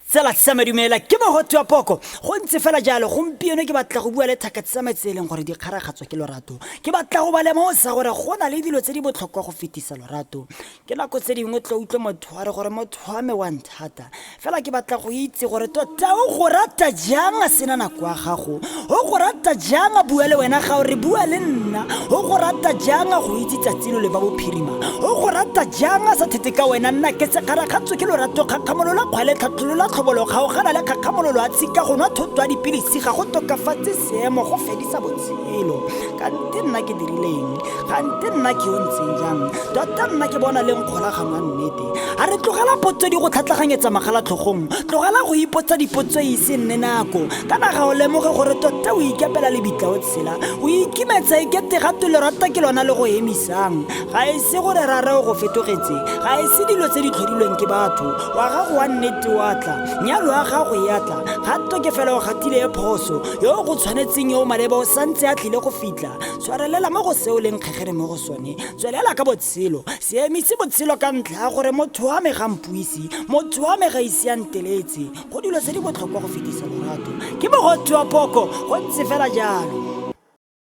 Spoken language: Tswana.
Tsela tsa madumela ke mogotsi wa poko go ntse fela jalo. Gompieno ke batla go bua le thaka tsa metse e leng gore di kgaragatswa ke lorato. Ke batla go ba lemosa gore go na le dilo tse di botlhokwa go fetisa lorato. Ke nako tse dingwe tlo utlwe motho a re gore motho wa me wa nthata, fela ke batla go itse gore tota o go rata jang a sena nako ya gago, o go rata jang a bua le wena ga o re bua le nna, o go rata jang a go itse tsatsi lo le ba bophirima, o go rata jang a sa thete ka wena. Nna ke sekgarakgatswe ke lorato, kgakgamolola kgwele, tlhatlholola tlhobolo, kgaogana le kgakgamololo a tshika, go nwa thoto a dipilisi ga go tokafatse seemo, go fedisa botshelo. Kante nna ke dirileng? Gante nna ke yo ntseng jang? Tota nna ke bona leng kgolagano ya nnete? A re tlogela potso di go tlhatlaganyetsa magala tlhogong, tlogela go ipotsa dipotso e ise nne nako. Kana ga o lemoge gore tota o ikepela lebitla o tshela, o ikimetsa e kete ga twe lerata ke lona le go emisang. Ga e se gore rara o go fetogetse, ga e se dilo tse di tlhodilweng ke batho. Wa gago wa nnete o a tla, nyalo ya gago e a tla, gato ke fela o gatile e phoso. Yo o go tshwanetseng yo o maleba o santse a tlile go fitla. Tshwarelela mo go se o leng kgekgere mo go sone. Tswelela ka botshelo. Se emise botshelo ka ntlha ya gore motho wa me ga mpuise, motho wa me ga ise a nteletse. Go dilo tse di botlhokwa go fetisa lorato. Ke mogotsi wa poko, go ntse fela jalo.